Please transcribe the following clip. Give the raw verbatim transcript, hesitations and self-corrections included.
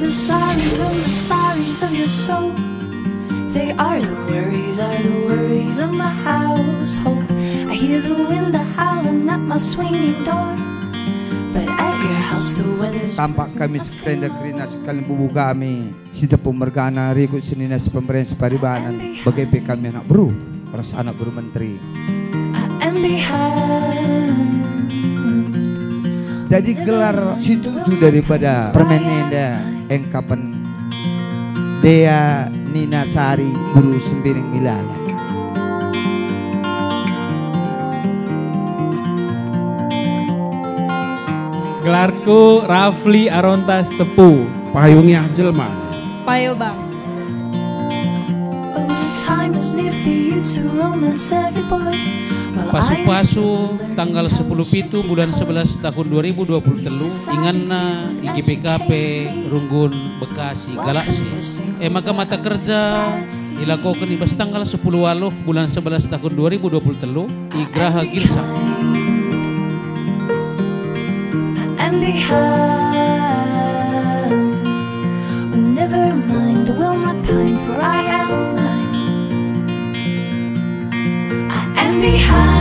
The sorries of the sorries of your soul. They are the worries, are the worries of my household. I hear the wind a howling at my swinging door. But at your house the weather's Tampak kami pleasant, sekenda kerina sekali bubu kami, si tepung mergana, rikut senina, si pemeren, si paribanan, bage pe kami anak beru ras anak beru menteri. I am behind. Jadi gelar si tuju daripada permen enda engkapen Dea Nina Sari, Guru Sembiring Milala. Gelarku Rafli Aronta Sitepu. Payungi ah jelma. Payo, Bang. Oh, the time is near for you to romance every boy. While I am Pasu-pasu still learning tanggal how sepuluh pitu bulan sebelas tahun dua ribu dua puluh telu, inganna I G P K P Runggun Bekasi Galaksi. E maka mata kerja ilakoken i bas tanggal sepuluh waluh bulan sebelas tahun dua ribu dua puluh telu i Graha Gilsa. And behind, oh, never mind, will not pine, for I am mine. I am behind.